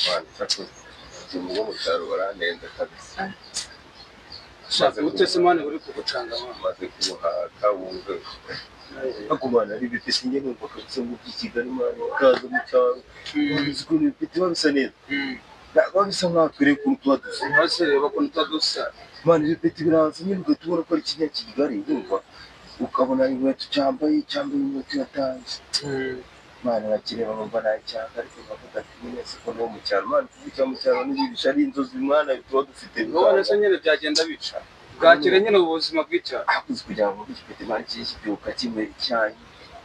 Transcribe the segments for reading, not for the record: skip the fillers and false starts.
Ubuzima bwo mu cyaro burandenze kabisa. Shaka ute se man, uri kugucanga man? Maze kubuhaka wumve bagumana ari ibipesi, njye numva kabisa ngo by'i Kigali man, ukaza mu cyaro uzi ukuntu ibipeti biba bisa neza, biba bisa nkaho twereka ukuntu tuba dusa. Hasi reba ukuntu tuba dusa. Man, ibipeti biraza nyine ugahita ubona ko ari ikinyakigali, wumva ukabona inkweto cyambaye inkweto yatanze. Man, nkakireba nkumva nacyanga, ariko nkavuga ati nyine siko no mu cyaro man, kuvukira mu cyaro n'ibibisha ari inzozi mwana tuba dufite. None se nyine byagenda bica bwakire nyine ubuzima bw'icyaro. Hakuze kugira ngo igipeti man kibyuka kinywera icyayi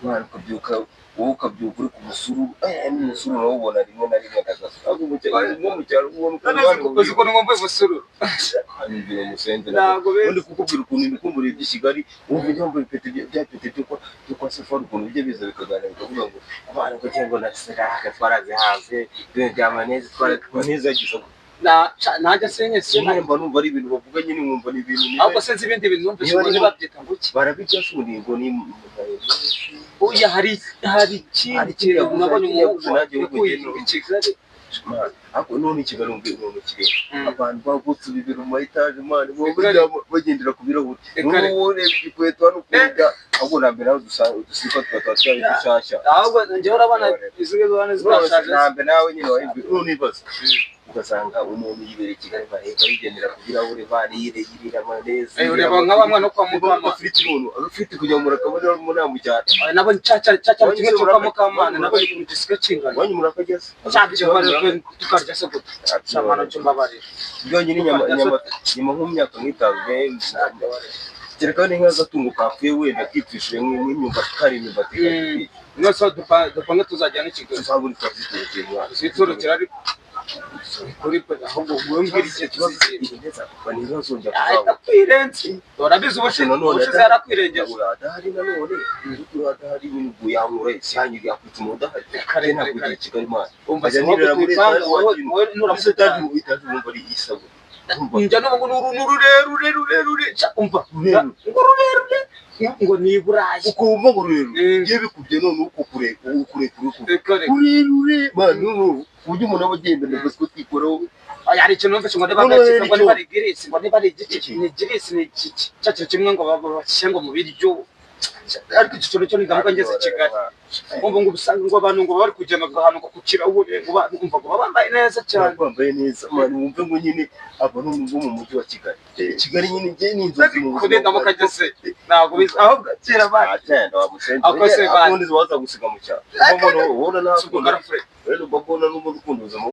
man, ukabyuka wowe ukabyuka uri ku musururu, n'umusururu urawubona rimwe na rimwe kagaso, ariko mu cyaro, nko mu cyaro ubona ukuntu None uzi ukuntu ngomba umusururu? Hanyumvira umusenzi. Ntabwo beza. Ubundi kukubwira ukuntu imikumbure by'i Kigali, wumva ibyo ibipeti bya peti byo kwa Safari, ukuntu bijya biza bikaganira bikavuga ngo abana kugira ngo na seraka twarazihaze, ibintu bya maneze twara maneze yagize ngo Najya senye nyine mba numva ari ibintu bavuga nyine, nkumva ni ibintu ahubwo sinzi ibindi bintu numvise Niba ngo babyita ngo iki? Barabirya se ubundi ngo ni Oya, hari ikindi Hari ikindi kintu yaguze, nabonye hari ikindi yaguze, umuhungu nanjye yakuye ubu i Kigali. Ariko none i Kigali wumva ukuntu kireba abantu bavutse bibiri mu ma etaje man, Ekare. bagendera ku birahuri. Ekare. N'ubu ureba igikweto hano ukumva ahubwo na mbere nawe udusifa tuba tuba twari dushyashya. Ahubwo njyewe urabona izi ngizi urabona zitashaje. Na mbere nawe nyine wahibwe none ibaze ugasanga umuntu yibereye i Kigali bareba yigendera ku birahuri bari yirira amaneza. Ureba nka bamwe no kwa Mukama. Agafiriti none agafiriti kugira ngo murakabone mu nama mu cyaro. Ay, nabonye cya cya cya cya kimwe cyo kwa Mukamana, nabonye ukuntu gisigaye kingana. Wanyu murakajya se? Cya cyo tukarya se gute shamana cyo mbabarira. Byonyine inyama inyama nko mu myaka nk'itanu kereka ni nk'agatungo kapfuye wenda kipfishije nk'imyumbati kari imyumbati. Mwese dupanga tuzajyana i Kigali. Tuzabona twazitekeye mwana. Zitorokera ariko kuri ahubwo wowe mbwira igihe ikibazo tuzigira. ntibazongera Ahita kuzabona. akwirenze, urabizi ubushize Nanone ubushize yarakwirengeje. Adahari nanone adahari nyine ubwo yankura isyanyu yakwita umuntu udahari. Kare, ntabwo kare, ugiye kare. i Kigali mwana. Umva Ajya si wowe nirira muri tuyipanga etaje wowe wagira wowe muri nuramuka etaje etaje wumva ari isabune. Urumva? Njya n'ubu ngo ni rurerure rurerure umva. Rurerure. Ngo rurerure ngo ni i Burayi. Uko wumva ngo rurerure iyo bikubye none uko kure kure kure kure Reka reka. rurerure man, none ku buryo umuntu aba agenda ndavuze ko twikoraho. Oya, hari ikintu numvise ngo niba None gakitse ngo icyo- niba ari girisi ngo niba ari igiki. Iki? Ni girisi ni iki cya kintu kimwe ngo bashyire ngo mu biryo, ariko icyo kintu cyo nindamuka ngeze i Kigali umva ngo usanga ngo abantu ngo bari kugenda ngo ahantu ngo ku kirahure ngo umva ngo baba bambaye neza cyane. Bambaye neza man, wumve ngo nyine aba ni bo mu mujyi wa Kigali. Kigali nyine njye ni inzozi mu Ariko nindamuka ngeze ntabwo bizi ahubwo kera bari Agenda wamusenze. Ako se bana. Akundi waza gusiga mu cyaro ubona si ubwo ntabwo karafure. rero ubona n'ubundi ukunda ubuzima.